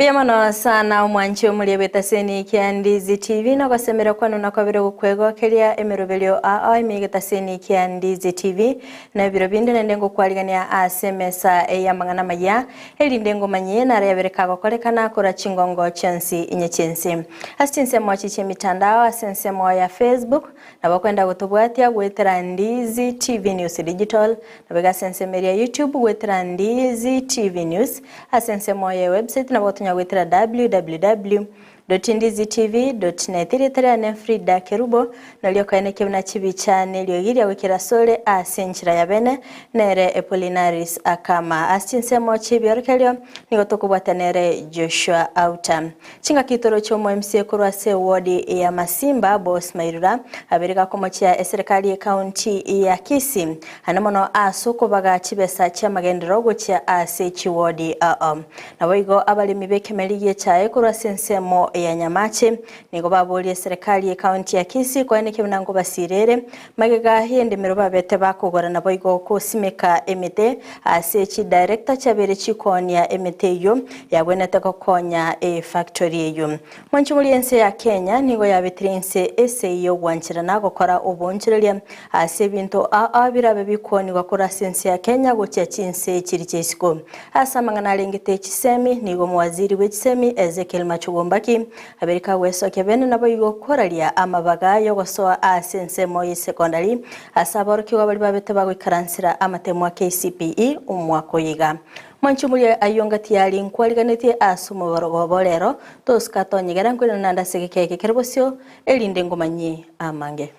Mbuya mono sana omwanchi omoria bw'etaseni kia Ndizi TV na ogosemera kwano nakobere gokwegokeria emeroberio ao ime y'egetaseni kia Ndizi TV na ebiro binde naende ngokwarigania ase emesa y'amang'ana amaya erinde ngomanyie nare yabere kagokorekana korwa chingongo chionsi inye chi'ense ase chinsemo echi chi'emitandao ase ensemo ya Facebook Nabo okwenda gotobwatia goetera Ndizi TV News Digital, nabo iga ase ensemo eria YouTube goetera Ndizi TV News, ase ensemo ye website nabo otonya goetera www dot ndizitv dot net. Erieta riane Frida Kerubo, nario okaenekia buna chibicha na eriogi riagoikera asore ase enchera ya bene, nere Apollinaris Akama. Ase chinsemo chi'ebiorokererio nigo tokobwatia nere Joshua Auta. Chingaki toroche omoMCA korwa ase eward ya Masimba, Boss Mairura, abere gakomochia eserekari y'ecounty ya Kisii ane mono ase okobaga chibesa chi'amagenderero gochia ase chiward ao. Naboigo abaremi b'ekemeri gi'echae korwa ase ensemo ya Nyamache nigo baborie eserekari y'ecounty ya Kisii koenekia buna nkobasirere magega y'endemero babete bakogora naboigo gosimeka emete ase chidirector chiabeire chikoonia emete eyio yagwenerete gokonya efactory eyio. Mwanchumuri ense ya Kenya nigo yabetire inse ase y'ogwancherana gokora oboonchoreria ase ebinto ao birabe bikoonigwa korwa ase ense ya Kenya gochia chinse chiri chiaisiko. Ase amang'ana arengete chisemi nigo omowaziri bw'echisemi Ezekiel Machogu Mbaki abeire kagwesokia bene naboigo koraria amabaga y'ogosoa ase ensemo y'esekondari ase aborokigwa baria babete bagoikaransera amatemo a KCPE omwaka oyo iga. Mwanchumurie ayio ngati yari nkwariganetie ase omoborogo obo rero, tosuka tonyegera nkoirana naende ase egeka eke kere bosio, erinde ngomanyie amange.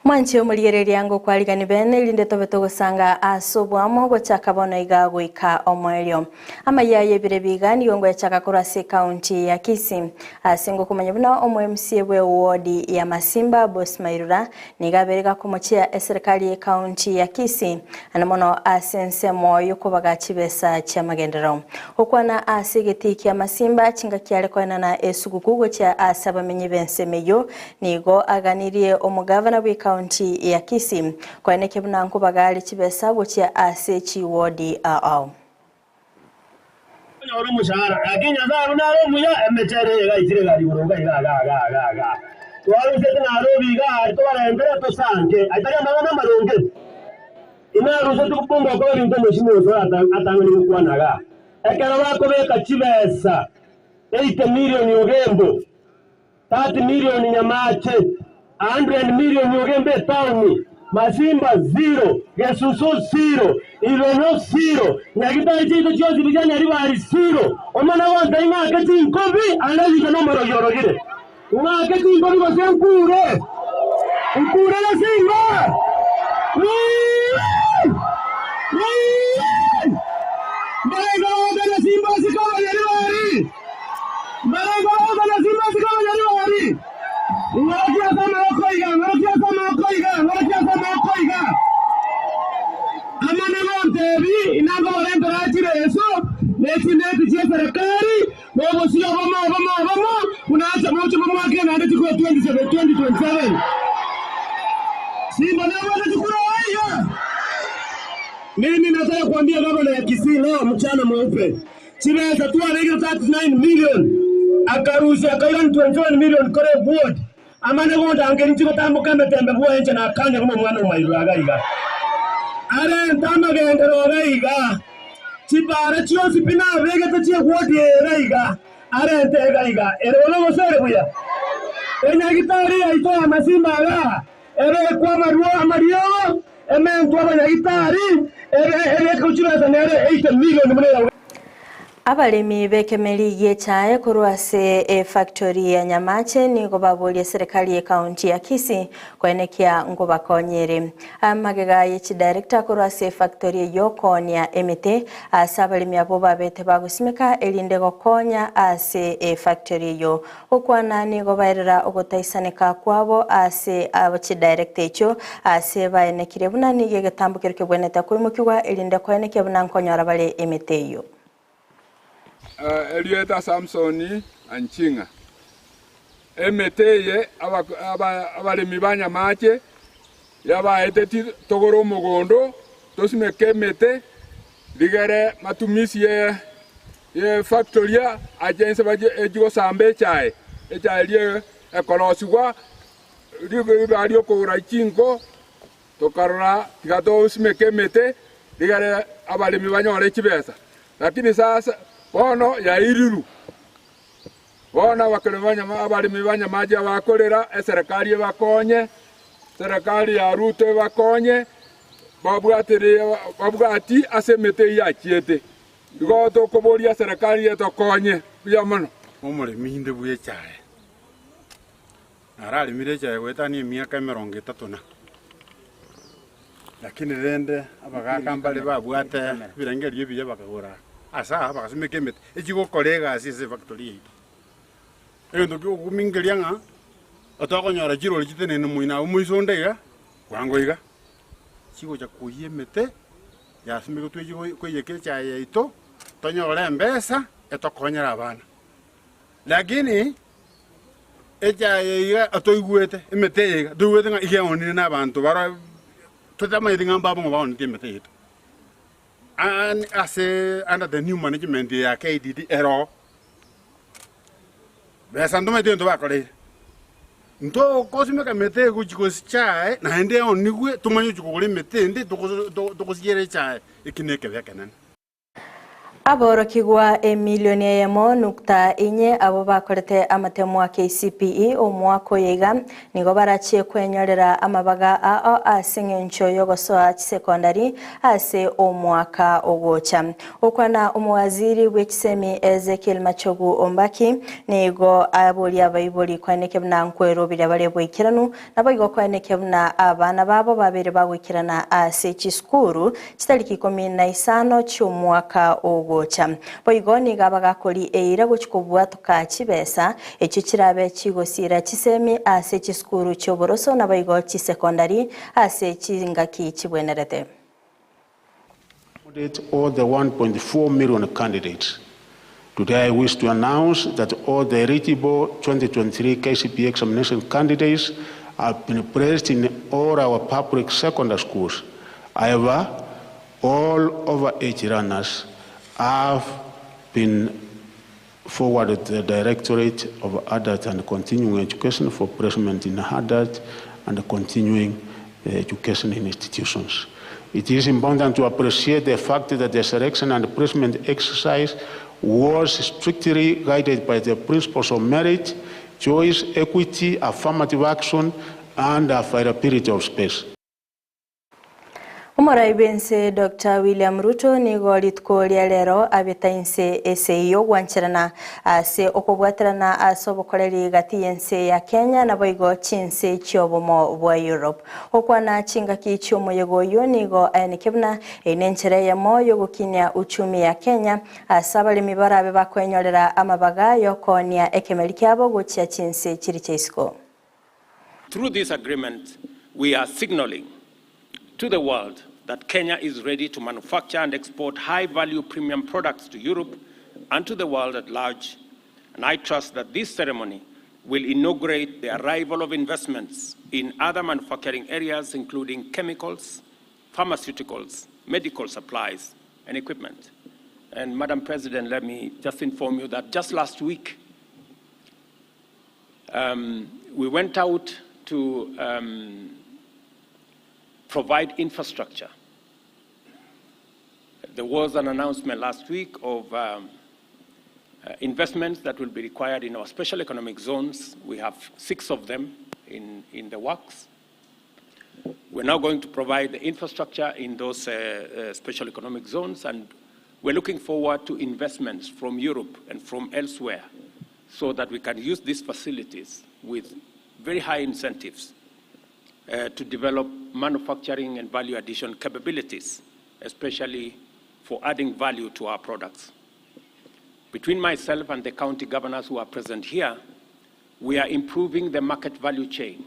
Mwanche omorigereria ngokwarigani bene, erinde tobe togosanga ase oboamo gochaka bono iga goika omoerio. Amayia y'ebire biga nigo ngoyachaka korwa ase ecounty ya Kisii ase ngokomanya buna omo MCA bwe ward ya Masimba Boss Mairura nigo abere gakomochia eserekari ye county ya Kisii ande mono ase ensemo yokobaga chibesa chiamagenderero. Gokwana ase egetii kia Masimba chingaki are koenana esuguku gochia ase abamenyi b'ensemo eyio Nigo aganirie omogavana bw'ecounty ya Kisii koenekia buna nkobagare chibesa gochia ase chiwodi ao. Onyore omoshahara, lakini Nyasae buna are omuya, emechere eye egaitire egari igoro iga iga iga iga iga iga. Twarusete Nairobi iga aria tobarentere tosanke, ayio tari amang'ana amaronge. Inaruseti kobunga okore ebinto omochie oyo atang'ani gokwana igaa. Ekero bakobeka chibesa 80 million Ogembo, 30 million Nyamache, 100 million Ogembe etaoni, Masimba zero, Gesusu zero, Irono zero, Nyagitari chiaito chionsi buya Nyaribari zero. Omana gonte ing'ake chinkobi ande inche nomorogi orogire. Ng'ake chinkobi gose nkure? Nkure gose ingo? Wii! Wii! Mbare igo na simba ase Nyaribari. Mbarenge bagokana simba ase abanyaribari. Ng'orokia ase amaboko iga, ng'orokia ase amaboko iga, ng'orokia ase amaboko iga. Amo nigontebi, inangobarentera chireso, ne chineti chi'eserekari, na obosio obomo obomo obomo, buna ache moche momwake naende chikura 27 2027. Simba nabwate chikura iga. Mimi nataka kuambia gavana ya Kisii leo mchana mweupe. Chibesa twabekire 39 million, akarusia akairania 27 million kore eward, amane gontangeria inche gotamboka emetembe bwoye inche nakanya buna omwana omomairwe iga iga. Arente amagenderero iga iga, chipara chionsi pi nabegete chi'eward eye iga iga, arente iga iga, ere bobe gose ere buya? Enyagitari yaito ya Masimba igaa, ebekwe amarwo amariogo, Ementwe abanyagitari, ebe ebekwe chibesa nere 80 million buna eya. Abaremi b'ekemeri gi'echae korwa ase efactory ya Nyamache nigo baboria eserekari y'ecounty ya Kisii koenekia ngobakonyere. Amagega ye chidirector korwa ase efactory eyio koonia emete ase abaremi abwo babete bagosimeka erinde gokonya ase efactory eyio. Gokwana nigo baerera ogotaisaneka kwabo ase chidirector echio ase baenekire buna nigo egetambo keria kebwenerete koimokigwa erinde koenekia buna nkonyora bare emete eyio. Erieta Samsoni Anchinga. Emete eye abaremi ba Nyamache yabaeteti togore omogondo tosimeke emete rigere matumisi ye factory ache inse bache echi gosamba echae, echae eria ekorosigwa ribaga riokogora chinko tokarora tiga tosimeke emete rigere abaremi banyore chibesa. Lakini sasa bono yairiru. Bono abaremi ba Nyamache abakorera eserekari ebakonye, serikali ya Ruto ebakonye, babwati ase emete eyio yachiete. Igo tokoboria serikali etokonye buya mono. Omoremi inde bw'echae, nararemire echae goetania emiaka emerongo etato na. Lakini rende abagaka mbare babwate ebirengererio ebiya bakagora ase aa bagasimeka emete echigokora egasi ase efactory yaito. Egento kiogokumingeria ng'a otokonyora chirori chitenene moino abwo moiso onde iga, bwango iga, chigocha koiyia emete yasimegetwe echi koiyeka echae yaito, tonyore embesa etokonyere abana. Lakini echae eye iga toigwete, emete eye iga toigwete ng'a iga eonire na abanto bara totamanyeti ng'a mbabwo ng'a baonetie emete yaito. Ase under the new management ya KDD ere oo, besa ntomanyeti egento bakoreire. Ntogosimeka emete egochi gosi chae naende eonigwe tomanye gochi kogora emete ende togosiera echae, eki nekebe ekenene. Aborokigwa emilioni eyemo nukta inye abwo bakorete amatemo a KCPE omwaka oyo iga nigo barachie kwenyorera amabaga ao ase eng'encho y'ogosoa chisekondari ase omwaka ogocha. Gokwana omowaziri bw'echisemi Ezekiel Machogu Ombaki nigo aboria abaibori koenekia buna nkweroberia bare boikeranu Naboigo koenekia buna abana babo babeire bagoikerana ase chisukuru chitariki ikomi na isano chi'omwaka ogocha. Boigo nigo abagakori eira gochia kobwatoka chibesa echio chirabe chigosiira chisemi ase chisukuru chi'oboroso naboigo chisekondari ase chingaki chibwenerete. Accommodate all the 1.4 million candidates. Today I wish to announce that all the eligible 2023 KCPE examination candidates have been placed in all our public secondary schools. However, all overage learners have been forwarded to the Directorate of Adult and Continuing Education for placement in adult and continuing education institutions. It is important to appreciate the fact that the selection and placement exercise was strictly guided by the principles of merit, choice, equity, affirmative action, and availability of space. Omorai bw'ense Doctor William Ruto nigo rituko ria rero abeta inse esegi y'ogwancherana ase okobwaterana ase obokoreri gati y'ense ya Kenya naboigo chinse chi'obomo bwa Europe. Gokwana chingaki chi'omoyega oyio nigo ayaneke buna eye nenchera eyemo y'ogokinia uchumi ya Kenya ase abaremi barabe bakoenyorera amabaga y'okoonia ekemeri kiabo gochia chinse chiriche isiko. Through this agreement, we are signaling to the world that Kenya is ready to manufacture and export high-value premium products to Europe and to the world at large. And I trust that this ceremony will inaugurate the arrival of investments in other manufacturing areas, including chemicals, pharmaceuticals, medical supplies, and equipment. And Madam President, let me just inform you that just last week, we went out to provide infrastructure. There was an announcement last week of investments that will be required in our special economic zones. We have 6 of them in the works. We're now going to provide the infrastructure in those special economic zones, and we're looking forward to investments from Europe and from elsewhere so that we can use these facilities with very high incentives to develop manufacturing and value addition capabilities, especially for adding value to our products. Between myself and the county governors who are present here, we are improving the market value chain,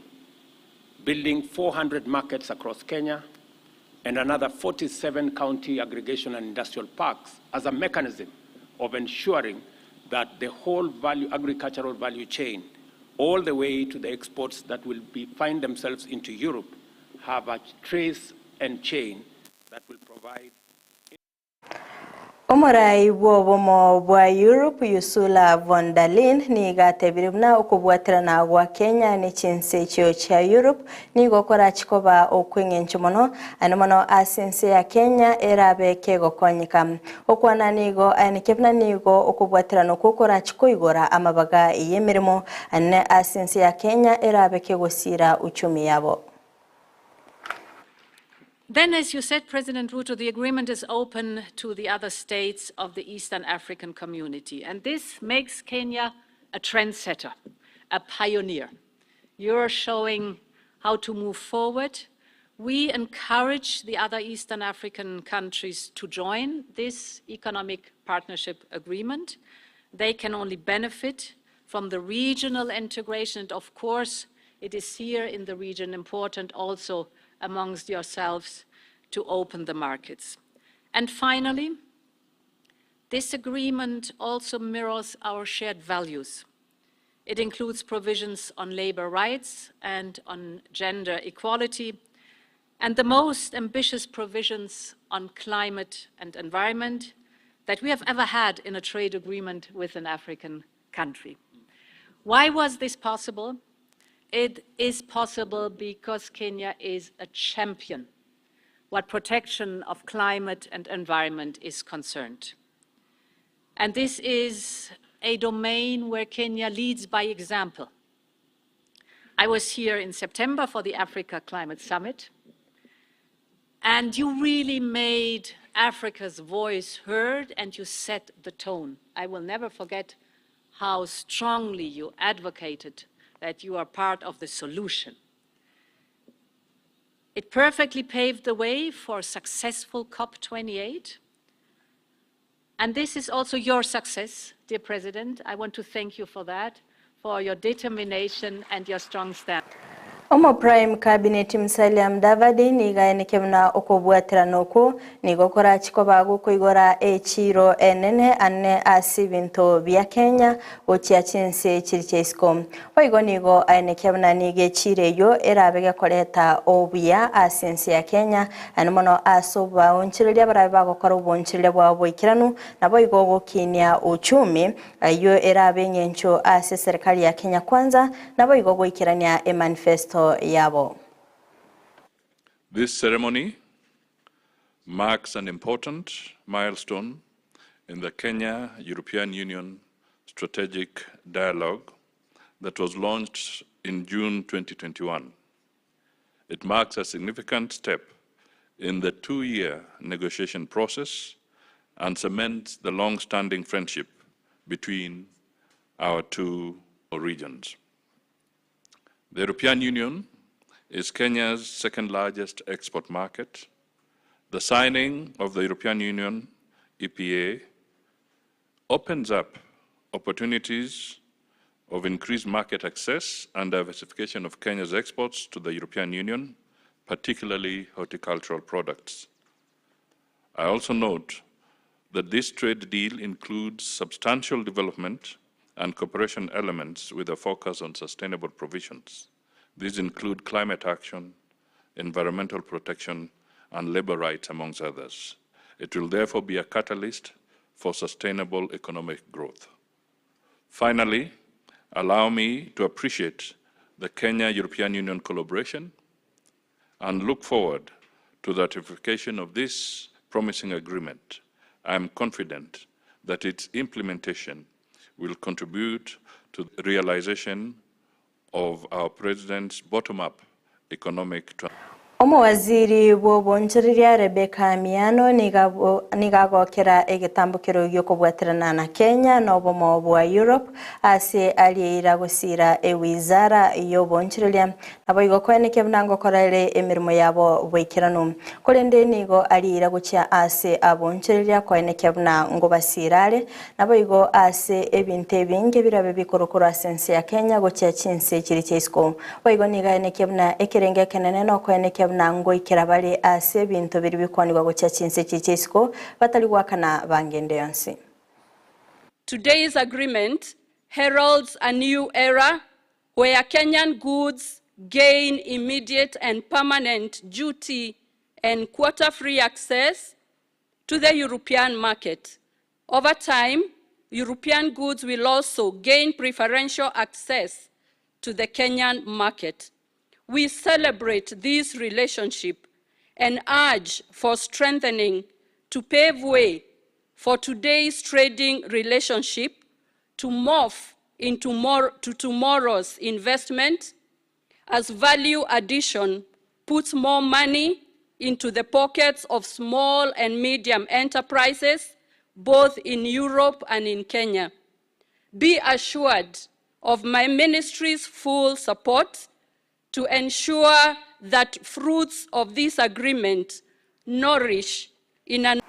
building 400 markets across Kenya and another 47 county aggregation and industrial parks as a mechanism of ensuring that the whole value, agricultural value chain, all the way to the exports that will be, find themselves into Europe, have a trace and chain that will provide Omorai bw'obomo bwa Europe Ursula von der Leyen nigo atebire buna okobwaterana gwa Kenya ne chinse echio chia Europe nigo korachi koba okweng'encho mono ane mono ase ense ya Kenya erabe kegokonyeka. Okwana nigo aenekia buna nigo okobwaterana okwo korachi koigora amabaga y'emeremo ane ase ense ya Kenya erabe kegosira uchumi yabo. Then, as you said, President Ruto, the agreement is open to the other states of the Eastern African community. And this makes Kenya a trendsetter, a pioneer. You're showing how to move forward. We encourage the other Eastern African countries to join this economic partnership agreement. They can only benefit from the regional integration. And of course, it is here in the region important also amongst yourselves to open the markets. And finally, this agreement also mirrors our shared values. It includes provisions on labor rights and on gender equality, and the most ambitious provisions on climate and environment that we have ever had in a trade agreement with an African country. Why was this possible? It is possible because Kenya is a champion what protection of climate and environment is concerned. And this is a domain where Kenya leads by example. I was here in September for the Africa Climate Summit, and you really made Africa's voice heard and you set the tone. I will never forget how strongly you advocated that you are part of the solution. It perfectly paved the way for a successful COP28. And this is also your success, dear President. I want to thank you for that, for your determination and your strong stand. Omo Prime Cabinet Musalia Mudavadi nigo aeneke buna okobwaterana okwo nigo korachi koba gokoigora echiro enene ane ase ebinto bia Kenya gochia chinse chiri chia isiko. Boigo nigo aeneke buna nigo echiro eywo erabe gekoreta obuya ase ense ya Kenya ane mono ase obaonchereria barabe bagokora obonchereria bwabo boikeranu naboigo gokinia uchumi Ayio erabe eng'encho ase serikali ya Kenya Kwanza, naboigo goikerania emanifesto yabo. This ceremony marks an important milestone in the Kenya-European Union strategic dialogue that was launched in June 2021. It marks a significant step in the two-year negotiation process and cements the long-standing friendship between our two regions. The European Union is Kenya's second largest export market. The signing of the European Union EPA opens up opportunities of increased market access and diversification of Kenya's exports to the European Union, particularly horticultural products. I also note that this trade deal includes substantial development and cooperation elements with a focus on sustainable provisions. These include climate action, environmental protection, and labor rights, amongst others. It will therefore be a catalyst for sustainable economic growth. Finally, allow me to appreciate the Kenya-European Union collaboration and look forward to the ratification of this promising agreement. I am confident that its implementation will contribute to the realization of our President's bottom-up economic Omowaziri bw'obonchoreria Rebecca Miano nigo agokera egetambokero gi'okobwaterana na Kenya na obomo bwa Europe ase arieira gosira ewizara y'obonchoreria naboigo koenekia buna ngokora ere emeremo yabo boikeranu. Korende nigo arieira gochia ase abonchoreria koenekia buna ngobasira are Naboigo ase ebinto ebinge birabe bikorokorwa ase ense ya Kenya gochia chinse chiria chia isiko. Boigo nigo aenekia buna ekerengo ekenene nokoenekia buna ngoikera bare ase ebinto biria bikwanigwa gochia chinse chiria chia isiko batari goakana bangende yonsi. Today's agreement heralds a new era where Kenyan goods gain immediate and permanent duty and quota-free access to the European market. Over time, European goods will also gain preferential access to the Kenyan market. We celebrate this relationship and urge for strengthening to pave way for today's trading relationship to morph into more, to tomorrow's investment as value addition puts more money into the pockets of small and medium enterprises, both in Europe and in Kenya. Be assured of my ministry's full support to ensure that fruits of this agreement nourish in an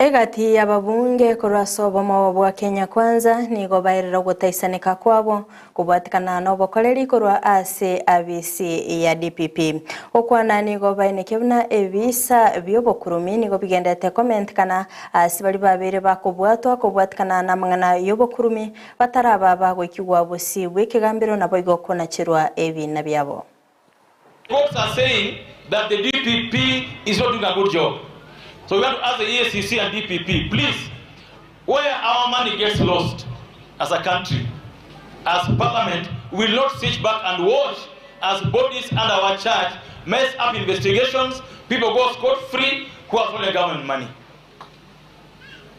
Egati y'ababunge korwa ase obomo bwa Kenya Kwanza nigo baerire ogotaisaneka kwabo kobwatikana nobokoreri korwa ase abisi ya DPP. Gokwana nigo baenekia buna ebisa biobokurumi nigo bigenderete komentekana ase baria babeire bakobwatwa kobwatikana namang'ana yobokurumi bataraba bagoikigwa bosio bw'ekegambero naboigo konacherwa ebina biabo. Reports are saying that the DPP is not doing a good job. So we want to ask the EACC and DPP, please, where our money gets lost as a country, as parliament, we will not sit back and watch as bodies under our charge mess up investigations, people go scot-free who have stolen government money.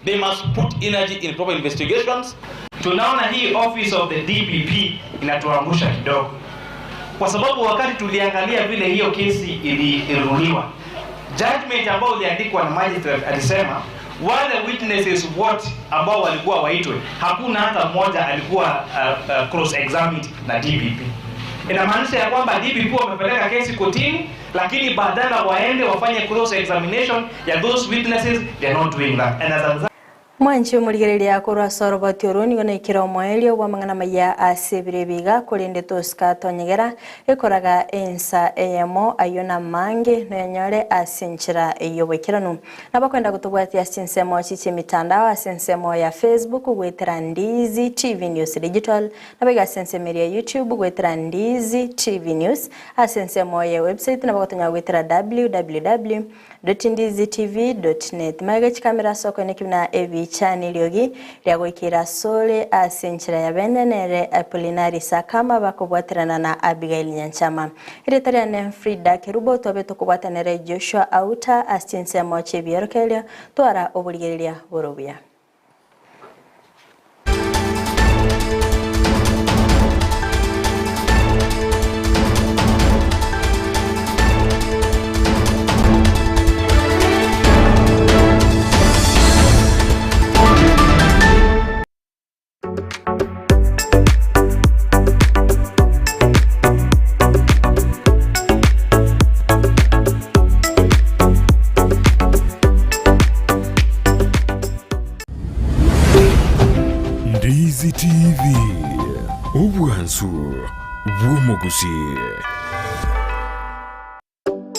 They must put energy in proper investigations. Tunaona hii office of the DPP inatuangusha kidogo, kwa sababu wakati tuliangalia vile hiyo kesi iliruliwa, judgment ambayo iliandikwa na magistrate alisema wale witnesses wote ambao walikuwa waitwe, hakuna hata mmoja alikuwa cross examined na DPP. Inamaanisha ya kwamba DPP wamepeleka kesi kotini, lakini badala waende wafanye cross examination ya those witnesses, they are not doing that. And as a result, Mwanche omorigereria korwa ase oroboti oro nigo naikire omoerio bw'amang'ana maya ase ebiro ebiga korende tosika tonyegera ekoraga ensa eyemo ayio namange noyanyore ase enchera y'oboikeranu. Nabakwenda gotobwatia ase chinsemo chi chi'emitandao ase ensemo ya Facebook goetera Ndizi TV News Digital nabo iga ase ensemo eria ya YouTube goetera Ndizi TV News ase ensemo ya website nabo gotonyora goetera www. Ndizitv.net. Magega chikamera ase okoeneki buna ebicha neriogi riagoikeire asore ase enchera ya bene nere Apolinari Sakama bakobwaterana na Abigail Nyanchama. Erieta riane Frida Kerubo twabe tokobwatanere Joshua Auta ase chinsemo chi'ebiorokererio twara oborigereria bore obuya. Ndizi TV, obwansu bw'omogusii.